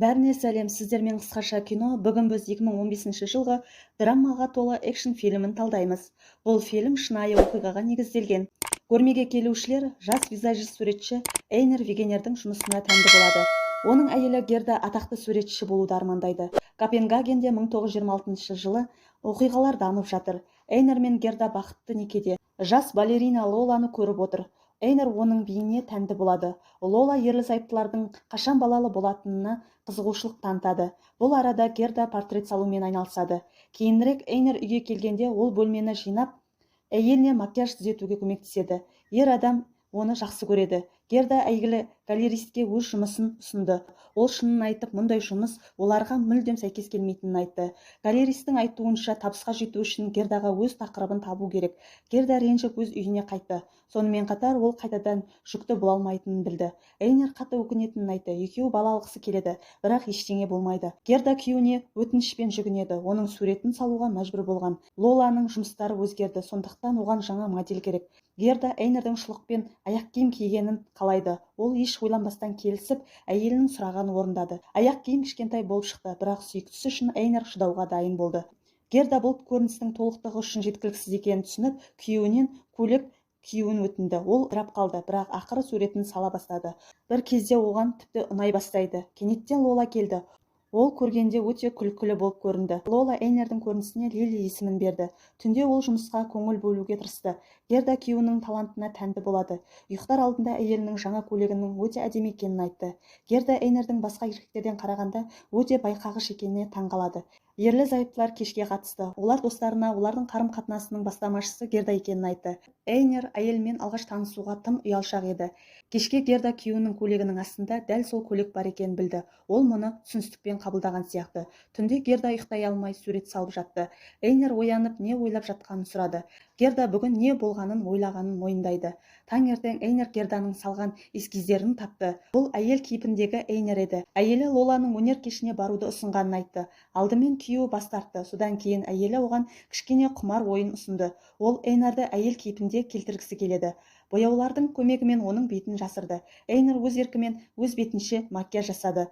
Бәріне сәлем! Сіздермен «Қысқаша кино». Бүгін біз 2015 жылғы драмаға толы экшн фильмін талдаймыз. Бұл фильм шынайы оқиғаға негізделген. Көрмеге келушілер жас визажист суретші Эйнер Вегенердің жұмысына тәнті болады. Оның әйелі Герда атақты суретші болуды армандайды. Копенгагенде 1926 жылы оқиғалар дамып жатыр. Эйнер мен Герда бақытты некеде. Жас балерина Лоланы көріп отыр. Эйнер оның биіне тәнті болады. Лола ерлі-зайыптылардың қашан балалы болатынына қызығушылық танытады. Бұл арада Герда портрет салумен айналысады. Кейінірек Эйнер үйге келгенде, ол бөлмені жинап, әйеліне макияж түзетуге көмектеседі. Ер адам оны жақсы көреді. Герда әйгілі галеристке өз жұмысын ұсынды. Ол шынын айтып, мұндай жұмыс оларға мүлдем сәйкес келмейтінін айтты. Галеристің айтуынша, табысқа жету үшін Гердаға өз тақырыбын табу керек. Герда ренжіп, өз үйіне қайтты. Сонымен қатар ол қайтадан жүкті бола алмайтынын білді. Эйнер қатты өкінетінін айтты. Екеуі бала алғысы келеді, бірақ ештеңе болмайды. Герда күйеуіне өтінішпен жүгінеді. Оның суретін салуға мәжбүр болған Лоланың жұмыстары өзгерді, сондықтан оған жаңа модель керек. Герда Эйнердің шұлықпен аяқ киім кигенін қалайды. Ол еш ойланбастан келісіп, әйелінің сұрағанын орындады. Аяқ киім кішкентай болып шықты, бірақ сүйіктісі үшін Эйнер шыдауға дайын болды. Герда бұл көріністің толықтығы үшін жеткіліксіз екенін түсініп, күйеуінен көйлек киюін өтінді. Ол абдырап қалды, бірақ ақыры суретін сала бастады. Бір кезде оған тіпті ұнай бастайды. Кенеттен Лола келді. Ол көргенде өте күлкілі болып көрінді. Лола Эйнердің көрінісіне Лили есімін берді. Түнде ол жұмысқа көңіл бөлуге тырысты. Герда күйеуінің талантына тәнті болады. Ұйықтар алдында әйелінің жаңа көйлегінің өте әдемі екенін айтты. Герда Эйнердің басқа еркектерден қарағанда өте байқағыш екеніне таңғалады. Ерлі-зайыптылар кешке қатысты. Олар достарына олардың қарым-қатынасының бастамашысы Герда екенін айтты. Эйнер әйелімен алғаш танысуға тым ұялшақ еді. Кешке Герда күйеуінің көйлегінің астында дәл сол көйлек бар екенін білді. Ол мұны түсіністікпен қабылдаған сияқты. Түнде Герда ұйықтай алмай, сурет салып жатты. Эйнер оянып, не ойлап жатқанын сұрады. Герда бүгін не болғанын ойлағанын мойындайды. Таңертең Эйнер Герданың салған эскиздерін тапты. Бұл әйел кейпіндегі Эйнер еді. Әйелі Лоланың өнер кешіне баруды ұсынғанын айтты. Алдымен күйеуі бас тартты, содан кейін әйелі оған кішкене құмар ойын ұсынды. Ол Эйнарды әйел кейпінде келтіргісі келеді. Бояулардың көмегімен оның бетін жасырды. Эйнер өз еркімен, өз бетінше макияж жасады.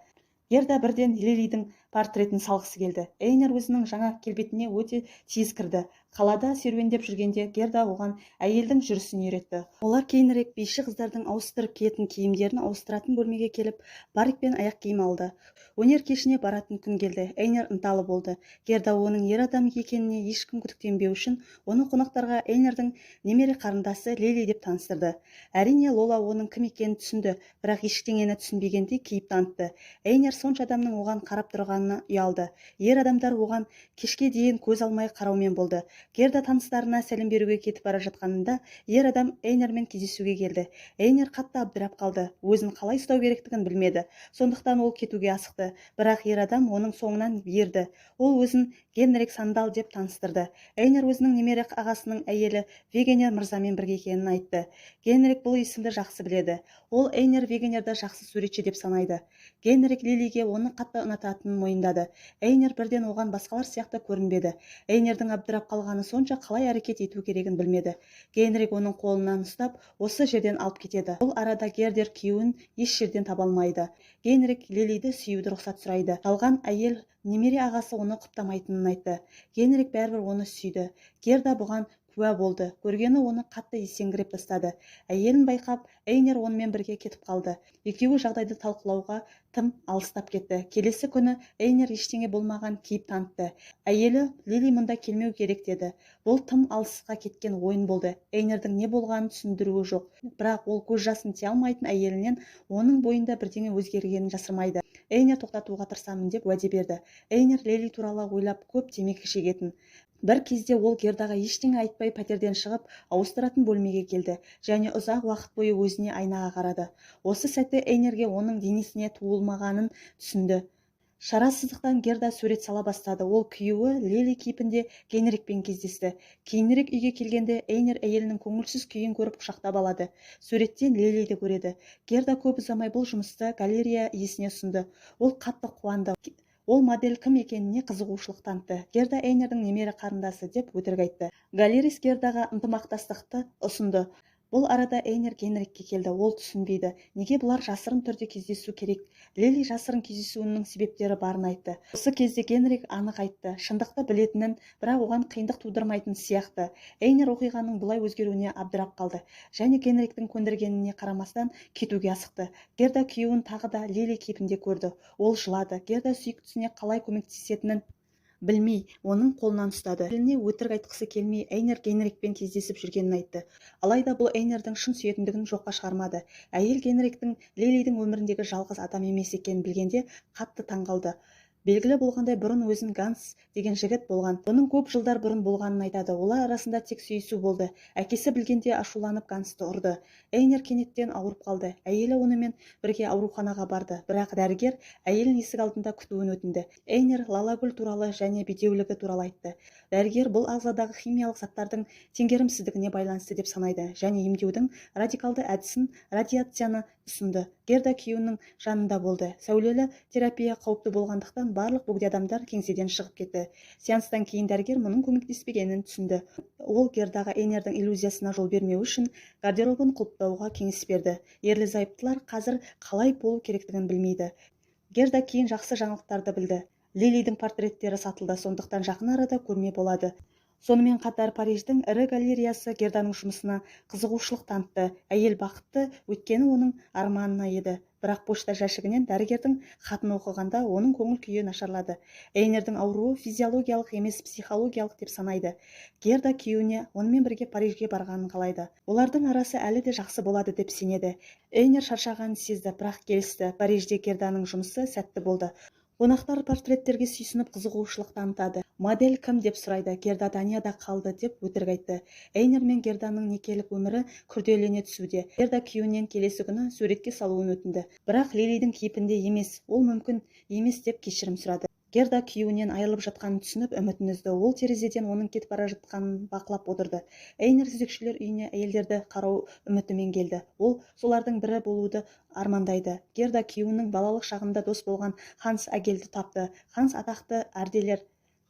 Герда бірден Лилидің портретін салғысы келді. Эйнер өзінің жаңа келбетіне өте тез кірді. Қалада серуендеп жүргенде Герда оған әйелдің жүрісін үйретті. Олар кейінірек биші қыздардың ауыстырып киетін киімдерін ауыстыратын бөлмеге келіп, парик пен аяқ киім алды. Өнер кешіне баратын күн келді. Эйнер ынталы болды. Герда оның ер адам екеніне ешкім күдіктенбеу үшін оны қонақтарға Эйнердің немере қарындасы Лили деп таныстырды. Әрине, Лола оның кім екенін түсінді, бірақ ештеңені түсінбегендей кейіп танытты. Эйнер сонша адамның оған қарап тұрғанына ұялды. Ер адамдар оған кешке дейін көз алмай қараумен болды. Герда таныстарына сәлем беруге кетіп бара жатқанында, ер адам Эйнермен кездесуге келді. Эйнер қатты абдырап қалды, өзін қалай ұстау керектігін білмеді. Сондықтан ол кетуге асықты, бірақ ер адам оның соңынан ерді. Ол өзін Генрик Сандал деп таныстырды. Эйнер өзінің немере ағасының әйелі Вегенер мырзамен бірге екенін айтты. Генрик бұл есімді жақсы біледі. Ол Эйнер Вегенерді жақсы суретші деп санайды. Генрик Лилиге оны қатты ұнататынын мойындады. Эйнер бірден оған басқалар сияқты көрінбеді. Эйнердің абдырап қалғаны сонша, қалай әрекет ету керегін білмеді. Генрик оның қолынан ұстап, осы жерден алып кетеді. Бұл арада Герда күйеуін еш жерден таба алмайды. Генрик Лилиді сүюді рұқсат сұрайды. Жалған әйел немере ағасы оны құптамайтынын айтты. Генрик бәрібір оны сүйді. Герда бұған куә болды. Көргені оны қатты есеңгіреп тастады. Әйелін байқап, Эйнер онымен бірге кетіп қалды. Екеуі жағдайды талқылауға тым алыстап кетті. Келесі күні Эйнер ештеңе болмаған кейіп танытты. Әйелі Лили мұнда келмеу керек деді. Бұл тым алысқа кеткен ойын болды. Эйнердің не болғанын түсіндіруі жоқ, бірақ ол көз жасын тия алмайтын әйелінен оның бойында бірдеңе өзгергенін жасырмайды. Эйнер тоқтатуға тырысамын деп уәде берді. Эйнер Лили туралы ойлап, көп темекі шегетін. Бір кезде ол Гердаға ештеңе айтпай, пәтерден шығып, ауыстыратын бөлмеге келді және ұзақ уақыт бойы өзіне айнаға қарады. Осы сәтте Эйнерге оның денесіне туылмағанын түсінді. Шарасыздықтан Герда сурет сала бастады. Ол күйеуі Лили кейпінде Генрикпен кездесті. Кейінірек үйге келгенде, Эйнер әйелінің көңілсіз күйін көріп, құшақтап алады. Суреттен Лилиді көреді. Герда көп ұзамай бұл жұмысты галерея иесіне ұсынды. Ол қатты қуанды. Ол модель кім екеніне қызығушылық танытты. Герда Эйнердің немере қарындасы деп өтірік айтты. Галерист Гердаға ынтымақтастықты ұсынды. Бұл арада Эйнер Генрикке келді. Ол түсінбейді, неге бұлар жасырын түрде кездесу керек. Лили жасырын кездесуінің себептері барын айтты. Осы кезде Генрик анық айтты, шындықты білетінін, бірақ оған қиындық тудырмайтын сияқты. Эйнер оқиғаның бұлай өзгеруіне абдырап қалды және Генриктің көндіргеніне қарамастан кетуге асықты. Герда күйеуін тағы да Лили кейпінде көрді. Ол жылады. Герда сүйіктісіне қалай көмектесетінін білмей, оның қолынан ұстады. Әйеліне өтірік айтқысы келмей, Эйнер Генрикпен кездесіп жүргенін айтты. Алайда бұл Эйнердің шын сүйетіндігін жоққа шығармады. Әйел Генриктің Лилидің өміріндегі жалғыз адам емес екенін білгенде қатты таңғалды. Белгілі болғандай, бұрын өзін Ганс деген жігіт болған. Бұның көп жылдар бұрын болғанын айтады. Олар арасында тек сүйісу болды. Әкесі білгенде ашуланып, Гансты ұрды. Эйнер кенеттен ауырып қалды. Әйелі онымен бірге ауруханаға барды, бірақ дәрігер әйелін есік алдында күтуін өтінді. Эйнер лалагүл туралы және бедеулігі туралы айтты. Дәрігер бұл ағзадағы химиялық заттардың теңгерімсіздігіне байланысты деп санайды және емдеудің радикалды әдісін, радиацияны ұсынды. Герда күйеуінің жанында болды. Сәулелі терапия қауіпті болғандықтан, барлық бөгде адамдар кеңседен шығып кетті. Сеанстан кейін дәрігер мұның көмектеспегенін түсінді. Ол Гердаға Эйнердің иллюзиясына жол бермеу үшін гардеробын құлыптауға кеңес берді. Ерлі зайыптылар қазір қалай болу керектігін білмейді. Герда кейін жақсы жаңалықтарды білді. Лилидің портреттері сатылды, сондықтан жақын арада көрме болады. Сонымен қатар Париждің ірі галереясы Герданың жұмысына қызығушылық танытты. Әйел бақытты, өйткені оның арманы еді. Бірақ пошта жәшігінен дәрігердің хатын оқығанда, оның көңіл күйі нашарлады. Эйнердің ауруы физиологиялық емес, психологиялық деп санайды. Герда күйеуіне онымен бірге Парижге барғанын қалайды. Олардың арасы әлі де жақсы болады деп сенеді. Эйнер шаршағанын сезді, бірақ келісті. Парижде Герданың жұмысы сәтті болды. Қонақтар портреттерге сүйсініп, қызығушылық танытады. Модель кім деп сұрайды. Герда Данияда қалды деп өтірік айтты. Эйнер мен Герданың некелік өмірі күрделене түсуде. Герда күйеуінен келесі күні суретке салуын өтінді, бірақ Лилидің кейпінде емес, ол мүмкін емес деп кешірім сұрады. Герда күйеуінен айырылып жатқанын түсініп, үмітін үзді. Ол терезеден оның кетіп бара жатқанын бақылап отырды. Эйнер жезөкшелер үйіне әйелдерді қарау үмітімен келді. Ол солардың бірі болуды армандайды. Герда күйеуінің балалық шағында дос болған Ханс Агельді тапты. Ханс атақты ардилер,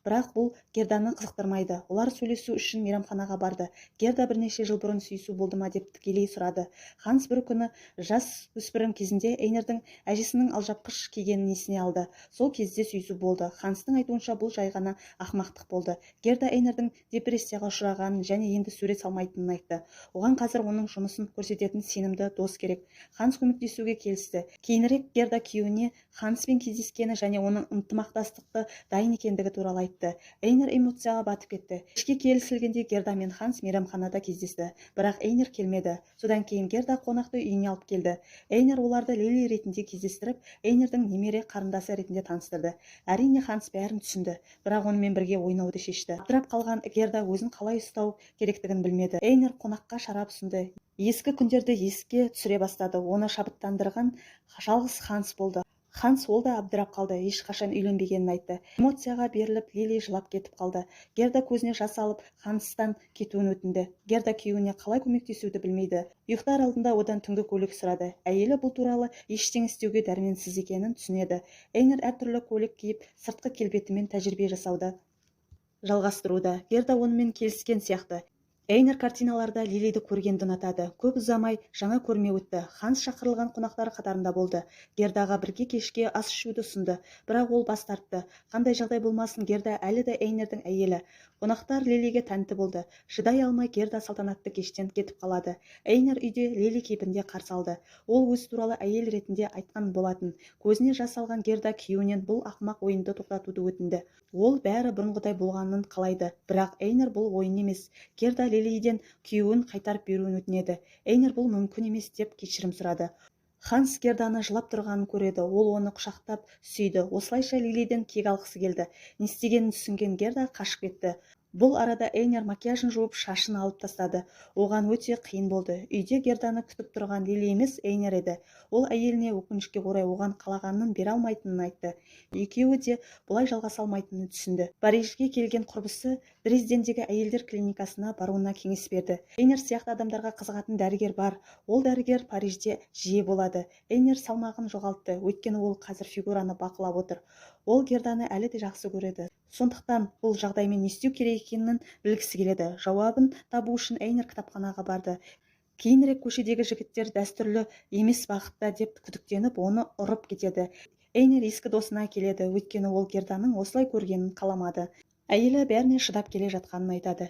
бірақ бұл Герданы қызықтырмайды. Олар сөйлесу үшін мейрамханаға барды. Герда бірнеше жыл бұрын сүйісу болды ма деп тікелей сұрады. Ханс бір күні жас өспірім кезінде Эйнердің әжесінің алжапқыш кигенін есіне алды. Сол кезде сүйісу болды. Ханстың айтуынша, бұл жай ғана ақымақтық болды. Герда Эйнердің депрессияға ұшырағанын және енді сурет салмайтынын айтты. Оған қазір оның жұмысын көрсететін сенімді дос керек. Ханс көмектесуге келісті. Кейінірек Герда күйеуіне Ханспен кездескені және оның ынтымақтастықты дайын екендігі туралы айтты. Эйнер эмоцияға батып кетті. Кешке келісілгендей, Герда мен Ханс мейрамханада кездесті, бірақ Эйнер келмеді. Содан кейін Герда қонақты үйіне алып келді. Эйнер оларды Лили ретінде кездестіріп, Эйнердің немере қарындасы ретінде таныстырды. Әрине, Ханс бәрін түсінді, бірақ онымен бірге ойнауды шешті. Абдырап қалған Герда өзін қалай ұстау керектігін білмеді. Эйнер қонаққа шарап ұсынды, ескі күндерді еске түсіре бастады. Оны шабыттандырған жалғыз Ханс болды. Ханс, ол да абдырап қалды, ешқашан үйленбегенін айтты. Эмоцияға беріліп, Лили жылап кетіп қалды. Герда көзіне жас алып, Ханстан кетуін өтінді. Герда күйеуіне қалай көмектесуді білмейді. Ұйықтар алдында одан түнгі көлік сұрады. Әйелі бұл туралы ештеңе істеуге дәрменсіз екенін түсінеді. Эйнер әртүрлі көйлек киіп, сыртқы келбетімен тәжірибе жасауды жалғастыруда. Герда онымен келіскен сияқты. Эйнер картиналарда Лилиді көргенді ұнатады. Көп ұзамай жаңа көрме өтті. Ханс шақырылған қонақтар қатарында болды. Гердаға бірге кешке ас ішуді ұсынды, бірақ ол бас тартты. Қандай жағдай болмасын, Герда әлі де Эйнердің әйелі. Қонақтар Лилиге тәнті болды. Шыдай алмай, Герда салтанатты кештен кетіп қалады. Эйнер үйде Лили кейпінде қарсы алды. Ол өзі туралы әйел ретінде айтқан болатын. Көзіне жас алған Герда күйеуінен бұл ақымақ ойынды тоқтатуды өтінді. Ол бәрі бұрынғыдай болғанын қалайды, бірақ Эйнер бұл ойын емес. Герда Лилиден күйеуін қайтарып беруін өтінеді. Эйнер бұл мүмкін емес деп кешірім сұрады. Ханс Герданы жылап тұрғанын көреді. Ол оны құшақтап сүйді. Осылайша Лилиден кек алғысы келді. Не істегенін түсінген Герда қашып кетті. Бұл арада Эйнер макияжын жуып, шашын алып тастады. Оған өте қиын болды. Үйде Герданы күтіп тұрған Лили емес, Эйнер еді. Ол әйеліне, өкінішке орай, оған қалағанын бере алмайтынын айтты. Екеуі де бұлай жалғаса алмайтынын түсінді. Парижге келген құрбысы Дрездендегі әйелдер клиникасына баруына кеңес берді. Эйнер сияқты адамдарға қызығатын дәрігер бар. Ол дәрігер Парижде жиі болады. Эйнер салмағын жоғалтты, өйткені ол қазір фигураны бақылап отыр. Ол Герданы әлі де жақсы көреді, сондықтан бұл жағдаймен не істеу керек екенін білгісі келеді. Жауабын табу үшін Эйнер кітапханаға барды. Кейінірек көшедегі жігіттер дәстүрлі емес бағытта деп күдіктеніп, оны ұрып кетеді. Эйнер ескі досына келеді, өйткені ол Герданың осылай көргенін қаламады. Әйелі бәріне шыдап келе жатқанын айтады.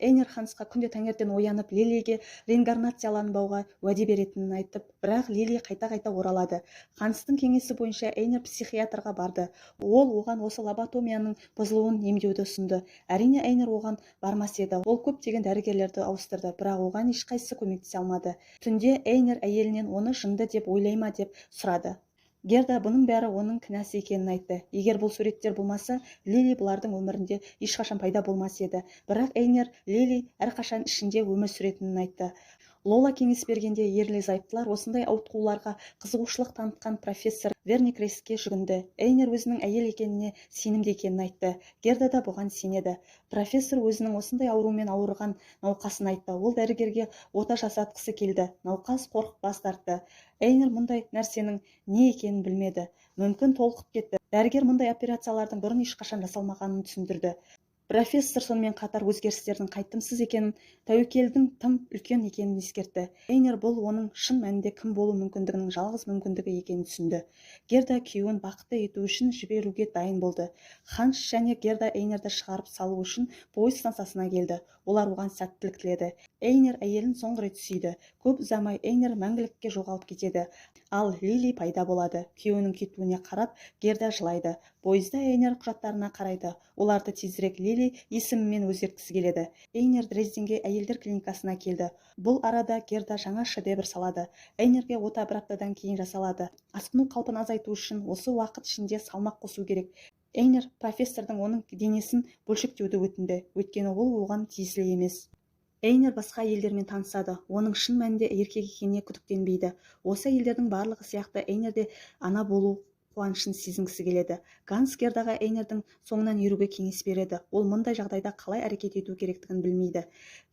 Эйнер Хансқа күнде таңертең оянып, Лилиге реинкарнацияланбауға уәде беретінін айтып, бірақ Лили қайта-қайта оралады. Ханстың кеңесі бойынша Эйнер психиатрға барды. Ол оған осы лоботомияның бұзылуын емдеуді ұсынды. Әрине, Эйнер оған бармас еді. Ол көптеген дәрігерлерді ауыстырды, бірақ оған ешқайсысы көмектесе алмады. Түнде Эйнер әйелінен оны жынды деп ойлай ма деп сұрады. Герда бұның бәрі оның кінәсі екенін айтты. Егер бұл суреттер болмаса, Лили бұлардың өмірінде ешқашан пайда болмас еді. Бірақ Эйнер Лили әрқашан ішінде өмір сүретінін айтты. Лола кеңес бергенде ерлі-зайыптылар осындай ауытқуларға қызығушылық танытқан профессор Верникреске жүгінді. Эйнер өзінің әйел екеніне сенімді екенін айтты. Герда да бұған сенеді. Профессор өзінің осындай аурумен ауырған науқасын айтты. Ол дәрігерге ота жасатқысы келді. Науқас қорқып бас тартты. Эйнер мұндай нәрсенің не екенін білмеді. Мүмкін, толқып кетті. Дәрігер мұндай операциялардың бұрын ешқашан жасалмағанын түсіндірді. Профессор сонымен қатар өзгерістердің қайтымсыз екенін, тәуекелдің тым үлкен екенін ескертті. Эйнер бұл оның шын мәнінде кім болу мүмкіндігінің жалғыз мүмкіндігі екенін түсінді. Герда күйеуін бақытты ету үшін жіберуге дайын болды. Ханс және Герда Эйнерді шығарып салу үшін пойыз стансасына келді. Олар оған сәттілік тіледі. Эйнер әйелін соңғы рет сүйді. Көп ұзамай Эйнер мәңгілікке жоғалып кетеді. Ал Лили пайда болады. Күйеуінің кетуіне қарап, Герда жылайды. Пойызда Эйнер құжаттарына қарайды. Оларды тезірек Лили есімімен өзгерткісі келеді. Эйнер Дрезденге әйелдер клиникасына келді. Бұл арада Герда жаңа шедевр салады. Эйнерге ота бір аптадан кейін жасалады. Асқыну қалпын азайту үшін осы уақыт ішінде салмақ қосу керек. Эйнер профессордың оның денесін бөлшектеуді өтінді, өйткені ол оған тиесілі емес. Эйнер басқа әйелдермен танысады. Оның шын мәнінде еркек екеніне күдіктенбейді. Осы әйелдердің барлығы сияқты Эйнер де ана болу қуанышын сезінгісі келеді. Ганс Гердаға Эйнердің соңынан еруге кеңес береді. Ол мұндай жағдайда қалай әрекет ету керектігін білмейді.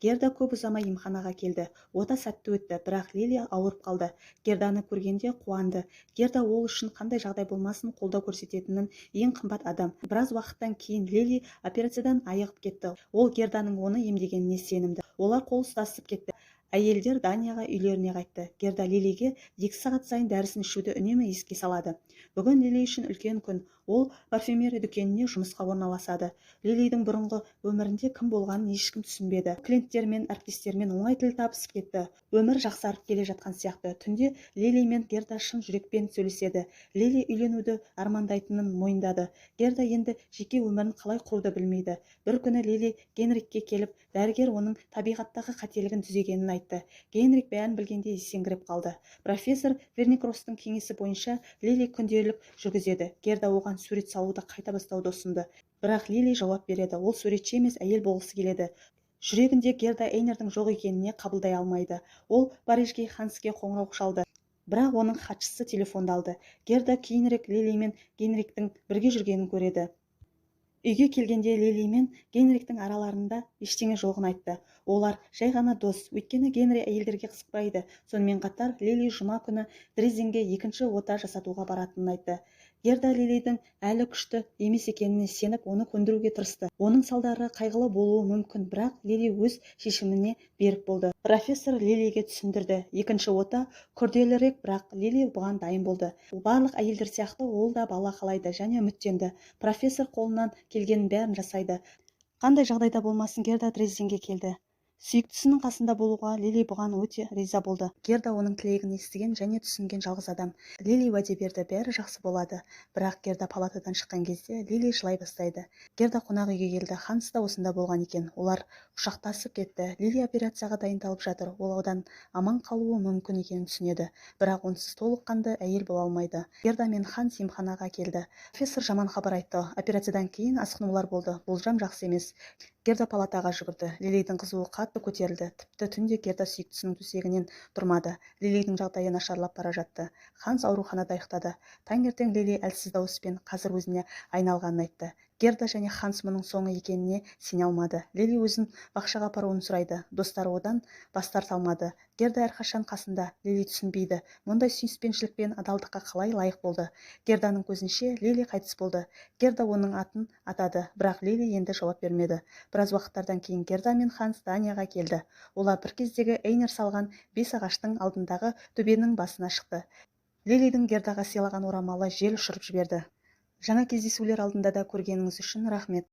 Герда көп ұзамай емханаға келді. Ота сәтті өтті, бірақ Лили ауырып қалды. Герданы көргенде қуанды. Герда ол үшін қандай жағдай болмасын қолдау көрсететінін ең қымбат адам. Біраз уақыттан кейін Лили операциядан айығып кетті. Ол Герданың оны емдегеніне сенімді. Олар қол ұстасып кетті. Әйелдер Данияға үйлеріне қайтты. Герда Лилиге 2 сағат сайын дәрісін ішуді үнемі еске салады. Бүгін Лили үшін үлкен күн. Ол парфюмерия дүкеніне жұмысқа орналасады. Лилидің бұрынғы өмірінде кім болғанын ешкім түсінбеді. Клиенттермен, әріптестерімен оңай тіл табысып кетті. Өмір жақсарып келе жатқан сияқты. Түнде Лили мен Герда шын жүрекпен сөйлеседі. Лили үйленуді армандайтынын мойындады. Герда енді жеке өмірін қалай құруды білмейді. Бір күні Лили Генрикке келіп, дәрігер оның табиғаттағы қателігін түзегенін айтты. Генрик бәрін білгенде есеңгіреп қалды. Профессор Верникростың кеңесі бойынша Лили күнделік жүргізеді. Герда оған сурет салуды қайта бастауды ұсынды. Бірақ Лили жауап береді. Ол суретші емес, әйел болғысы келеді. Жүрегінде Герда Эйнердің жоқ екеніне қабылдай алмайды. Ол Парижге Ханске қоңырау шалды. Бірақ оның хатшысы телефонды алды. Герда кейінірек Лили мен Генриктің бірге жүргенін көреді. Үйге келгенде Лили мен Генриктің араларында ештеңе жоғын айтты. Олар жай ғана дос, өйткені Генри әйелдерге қызықпайды. Сонымен қатар Лили жұма күні Дрезденге екінші ота жасатуға баратынын айтты. Герда Лилидің әлі күшті емес екеніне сеніп, оны көндіруге тырысты. Оның салдары қайғылы болуы мүмкін, бірақ Лили өз шешіміне берік болды. Профессор Лилиге түсіндірді. Екінші ота күрделірек, бірақ Лили бұған дайын болды. Барлық әйелдер сияқты ол да бала қалайды және үміттенді. Профессор қолынан келгеннің бәрін жасайды. Қандай жағдайда болмасын, Герда Дрезденге келді. Сүйіктісінің қасында болуға. Лили бұған өте риза болды. Герда оның тілегін естіген және түсінген жалғыз адам. Лили уәде берді, бәрі жақсы болады. Бірақ Герда палатадан шыққан кезде Лили жылай бастайды. Герда қонақ үйге келді. Ханс та осында болған екен. Олар құшақтасып кетті. Лили операцияға дайындалып жатыр. Ол одан аман қалуы мүмкін екенін түсінеді, бірақ онсыз толыққанды әйел бола алмайды. Герда мен Ханс емханаға келді. Профессор жаман хабар айтты: операциядан кейін асқынулар болды, болжам жақсы емес. Герда палатаға жүгірді. Лилидің қызуы қатты көтерілді. Тіпті түнде Герда сүйіктісінің төсегінен тұрмады. Лилидің жағдайы нашарлап бара жатты. Ханс ауруханада ұйықтады. Таңертең Лили әлсіз дауыспен қазір өзіне айналғанын айтты. Герда және Ханс мұның соңы екеніне сене алмады. Лили өзін бақшаға апаруын сұрайды. Достары одан бас тарта алмады. Герда әрқашан қасында. Лили түсінбейді, мұндай сүйіспеншілік пен адалдыққа қалай лайық болды. Герданың көзінше Лили қайтыс болды. Герда оның атын атады, бірақ Лили енді жауап бермеді. Біраз уақыттардан кейін Герда мен Ханс Данияға келді. Олар бір кездегі Эйнер салған бес ағаштың алдындағы төбенің басына шықты. Лилидің Гердаға сыйлаған орамалы жел ұшырып жіберді. Жаңа кездесулер алдында да көргеніңіз үшін рахмет.